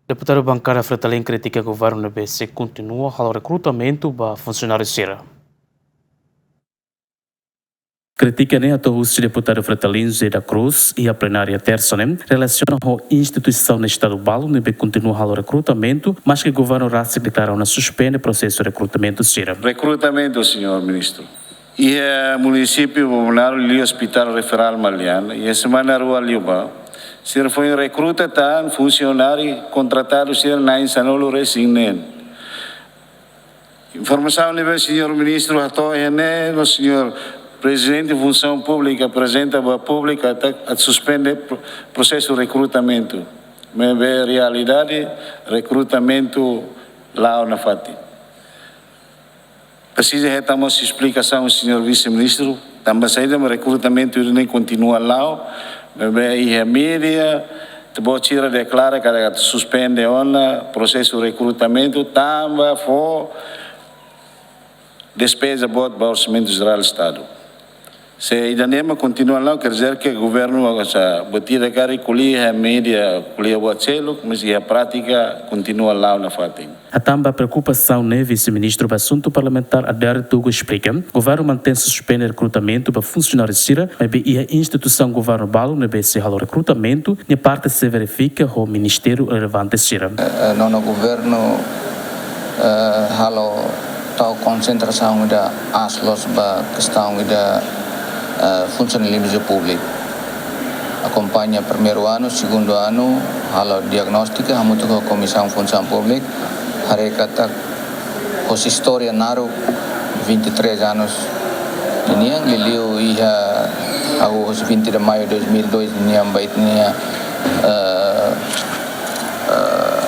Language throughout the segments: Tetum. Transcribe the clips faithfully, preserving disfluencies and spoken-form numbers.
Deputadu Bankada Fretilin kritika governu ne'ebé sei kontinua halo rekrutamentu ba funsionáriu sira. Kritika ne'e hato'o husi deputadu Fretilin José da Cruz iha plenária tersa ne'e, relasiona ho instituisaun Estadu balu ne'ebé kontinua halo rekrutamentu, maske governu rasik deklara ona suspende prosesu rekrutamentu sira. Rekrutamentu, señór ministru. Iha munisípiu Bobonaro liu Hospital Referál Maliana, iha semana rua liubá, sira foin rekruta tan funsionáriu kontratadu sira na'in sanulu-resin-neen. Informasaun ne'ebé señór ministru hato'o iha ne'e, no señór prezidente Funsaun Públika aprezenta ba públiku katak atu suspende pro-, prosesu rekrutamentu. Maibé realidade rekrutamentu la'o nafatin. Presiza hetan mós esplikasaun, señór vise-ministru, tanba saida mak rekrutamentu ne'e kontinua la'o, maibé iha média, ita-boot sira deklara katak atu suspende ona prosesu rekrutamentu, tanba fó despeza boot ba Orsamentu Jerál Estadu. Se ida-ne'e mak kontinua la'o, quer dizer que governu, sa, buat ida karik ko'alia iha média, ko'alia buat seluk, mas iha prátika kontinua la'o nafatin. Hatán ba preokupasaun ne'e, vise-ministru ba asuntu parlamentár Adair Tugu esplika, governu mantein suspende rekrutamentu ba funsionáriu sira, maibé iha instituisaun governu balu ne'ebé sei halo rekrutamentu, nia parte sei verifika ho ministériu relevante sira. Eh, nonu governu, eh, halo tau konsentrasaun ida aas loos ba kestaun ida, eh, funsionalizmu públiku. Akompaña primeiru anu, segundu anu, halo diagnóstika, hamutuk ho Komisaun Funsaun Públika, haree katak hosi istória naruk vinte e três anos ninian, liuliu iha, hahú hosi vinte de maio dois mil e dois ninian ba ita-nia, eh, eh,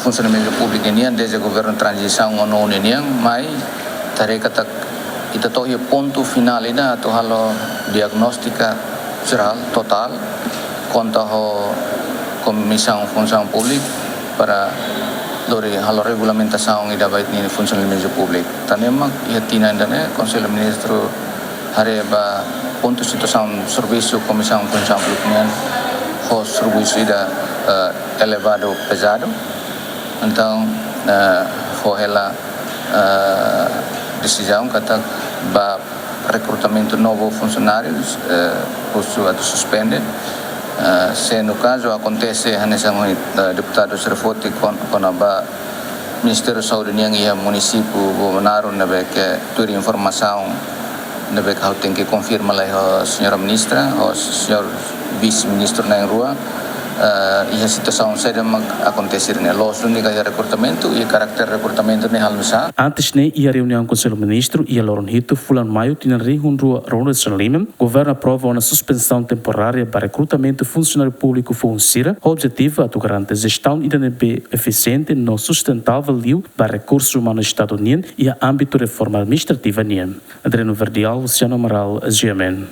funsionamentu públiku nian, desde governu tranzisaun ou nonu nian, mai ita haree katak ita to'o iha pontu finál ida atu halo diagnóstika jerál, totál, konta ho Komisaun Funsaun Públika para lori halo regulamentasaun ida ba ita-nia funsionamentu públiku. Tan ne'e mak iha tinan ida-ne'e, Konsellu Ministru haree ba pontu situasaun servisu Komisaun Funsaun Públika nian ho servisu ida, eh, elevadu, pezadu. Entaun, eh, fó hela, eh, desizaun katak ba rekrutamentu novu funsionáriu, eh, husu atu suspende. Eh, se no kazu akontese hanesan, eh, deputadu sira foti kon-, kona-ba Ministériu Saúde nian iha munisípiu Bobonaro ne'ebé ke tuir informasaun ne'ebé ke ha'u tenke konfirma lai ho señora ministra, ho señór vise-ministru na'in-rua, eh, iha situasaun saida mak akontese ne'e. Loos duni ka iha rekrutamentu, i karáter rekrutamentu ne'e halo nu'usá. Antes ne'e, iha reuniaun Konsellu Ministru iha loron hitu fulan Maiu tinan rihun rua ruanulu-resin-lima, governu aprova ona suspensaun temporária ba rekrutamentu funsionáriu públiku foun sira, ho objetivu atu garante jestaun ida ne'ebé efisiente no sustentável liu ba rekursu umanu Estadu nian iha ámbitu reforma administrativa nian. Adriano Verdial, Luciano Amaral, G M N.